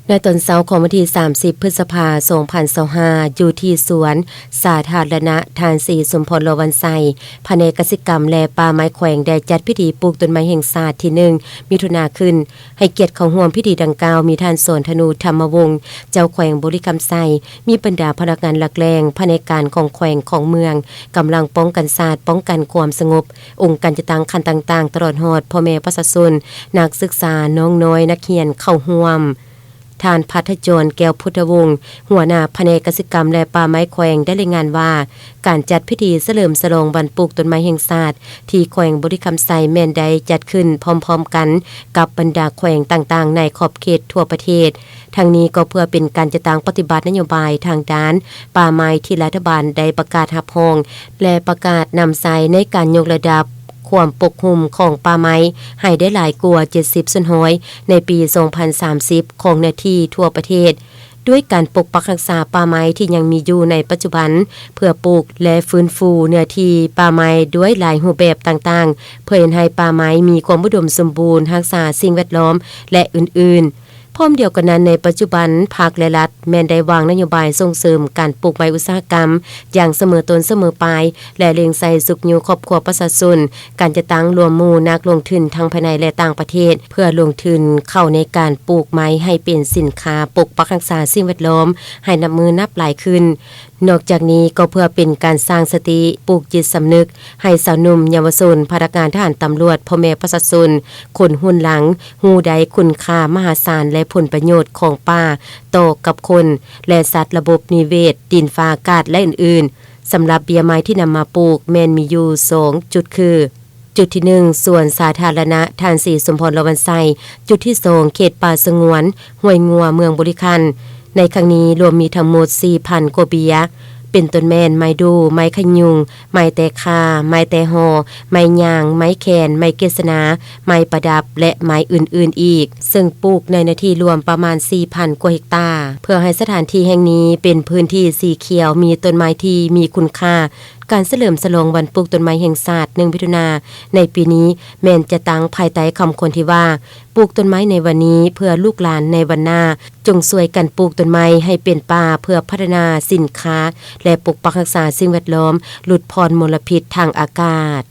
ໃນຕອນເຊົ້າຂອງວັນທີສາມສິບ ພຶດສະພາ ສອງພັນຊາວຫ້າ ຢູ່ທີ່ສວນສາທາລະນະທ່ານສີສົມພອນ ຫຼໍວັນໄຊ ພະແນກກະສິກຳ ແລະ ປ່າໄມ້ແຂວງ ໄດ້ຈັດພິທີປູກຕົ້ນໄມ້ແຫ່ງຊາດທີໜຶ່ງ ມິຖຸນາຂຶ້ນ. ໃຫ້ກຽດເຂົ້າຮ່ວມພິທີດັ່ງກ່າວ ມີທ່ານ ສອນທະນູ ທຳມະວົງ ເຈົ້າແຂວງບໍລິຄຳໄຊ, ມີບັນດາພະນັກງານຫຼັກແຫຼ່ງ, ພະແນກການຂອງແຂວງ, ຂອງເມືອງ, ກຳລັງປ້ອງກັນຊາດ, ປ້ອງກັນຄວາມສະຫງົບ, ອົງການຈັດຕັ້ງຂັ້ນຕ່າງໆ ຕະຫຼອດຮອດພໍ່ແມ່ປະຊາຊົນ, ນັກສຶກສາ, ນ້ອງນ້ອຍ, ນັກຮຽນເຂົ້າຮ່ວມ. ທ່ານ ພັດທະຈອນ ແກ້ວພຸດທະວົງ ຫົວໜ້າພະແນກກະສິກຳ ແລະ ປ່າໄມ້ແຂວງ ໄດ້ລາຍງານວ່າ ການຈັດພິທີສະເຫຼີມສະຫຼອງວັນປູກຕົ້ນໄມ້ແຫ່ງຊາດ ທີ່ແຂວງບໍລິຄຳໄຊ ແມ່ນໄດ້ຈັດຂຶ້ນພ້ອມໆກັນກັບບັນດາແຂວງຕ່າງໆ ໃນຂອບເຂດທົ່ວປະເທດ. ທັງນີ້ກໍເພື່ອເປັນການຈັດຕັ້ງປະຕິບັດນະໂຍບາຍທາງດ້ານປ່າໄມ້ ທີ່ລັດຖະບານໄດ້ປະກາດຮັບຮອງ ແລະ ປະກາດນຳໃຊ້ໃນການຍົກລະດັບຄວາມປົກຫຸ້ມຂອງປ່າໄມ້ ໃຫ້ໄດ້ຫຼາຍກວ່າເຈັດສິບສ່ວນຮ້ອຍ ໃນປີສອງພັນສາມສິບ ຂອງເນື້ອທີ່ທົ່ວປະເທດ, ດ້ວຍການປົກປັກຮັກສາປ່າໄມ້ທີ່ຍັງມີຢູ່ໃນປັດຈຸບັນ ເພື່ອປູກ ແລະ ຟື້ນຟູເນື້ອທີ່ປ່າໄມ້ດ້ວຍຫຼາຍຮູບແບບຕ່າງໆ ເພື່ອເຮັດໃຫ້ປ່າໄມ້ມີຄວາມອຸດົມສົມບູນ, ຮັກສາສິ່ງແວດລ້ອມ ແລະ ອື່ນໆ. ພ້ອມດຽວກັນນັ້ນ, ໃນປັດຈຸບັນ ພັກ ແລະ ລັດ ແມ່ນໄດ້ວາງນະໂຍບາຍສົ່ງເສີມການປູກໄມ້ອຸດສາຫະກຳຢ່າງສະເໝີຕົ້ນສະເໝີປາຍ ແລະ ເລັ່ງໃສ່ຊຸກຍູ້ຄອບຄົວປະຊາຊົນ, ການຈັດຕັ້ງລວມໝູ່ນັກລົງທຶນທັງພາຍໃນ ແລະ ຕ່າງປະເທດ ເພື່ອລົງທຶນເຂົ້າໃນການປູກໄມ້ໃຫ້ເປັນສິນຄ້າປົກປັກຮັກສາສິ່ງແວດລ້ອມໃຫ້ນັບມື້ນັບຫຼາຍຂຶ້ນ. ນອກຈາກນີ້ກໍເພື່ອເປັນການສ້າງສະຕິ, ປູກຈິດສຳນຶກໃຫ້ຊາວໜຸ່ມ, ເຍົາວະຊົນ, ພະນັກງານທະຫານ, ຕຳຫຼວດ, ພໍ່ແມ່ປະຊາຊົນ, ຄົນຮຸ່ນຫຼັງ ຮູ້ໄດ້ຄຸນຄ່າມະຫາສານ ແລະ ຜົນປະໂຫຍດຂອງປ່າຕໍ່ກັບຄົນ ແລະ ສັດ, ລະບົບນິເວດ, ດິນຟ້າອາກາດ ແລະ ອື່ນໆ. ສຳລັບເບ້ຍໄມ້ທີ່ນຳມາປູກແມ່ນມີຢູ່ສອງຈຸດຄື ຈຸດທີໜຶ່ງ ສວນສາທາລະນະທ່ານສີສົມພອນ ຫຼໍວັນໄຊ, ຈຸດທີສອງ ເຂດປ່າສະຫງວນຫ້ວຍງົວ ເມືອງບໍລິຄັນ. ໃນຄັ້ງນີ້ລວມມີທັງໝົດສີ່ພັນກວ່າເບ້ຍ ເປັນຕົ້ນແມ່ນໄມ້ດູ່, ໄມ້ຂະຍຸງ, ໄມ້ແຕຄາ, ໄມ້ແຕຫໍ່, ໄມ້ຍາງ, ໄມ້ແຄນ, ໄມ້ເກສນາ, ໄມ້ປະດັບ ແລະ ໄມ້ອື່ນໆອີກ, ເຊິ່ງປູກໃນເນື້ອທີ່ລວມປະມານສີ່ພັນກວ່າເຮັກຕາ, ເພື່ອໃຫ້ສະຖານທີ່ແຫ່ງນີ້ເປັນພື້ນທີ່ສີຂຽວ, ມີຕົ້ນໄມ້ທີ່ມີຄຸນຄ່າ. ການສະເຫຼີມສະຫຼອງວັນປູກຕົ້ນໄມ້ແຫ່ງຊາດ ໜຶ່ງ ມິຖຸນາ ໃນປີນີ້ ແມ່ນຈະຕັ້ງພາຍໃຕ້ຄຳຂວັນທີ່ວ່າ ປູກຕົ້ນໄມ້ໃນວັນນີ້ ເພື່ອລູກຫຼານໃນວັນໜ້າ, ຈົ່ງຊ່ວຍກັນປູກຕົ້ນໄມ້ໃຫ້ເປັນປ່າ ເພື່ອພັດທະນາສິນຄ້າ ແລະ ປົກປັກຮັກສາສິ່ງແວດລ້ອມ, ຫຼຸດຜ່ອນມົນລະພິດທາງອາກາດ.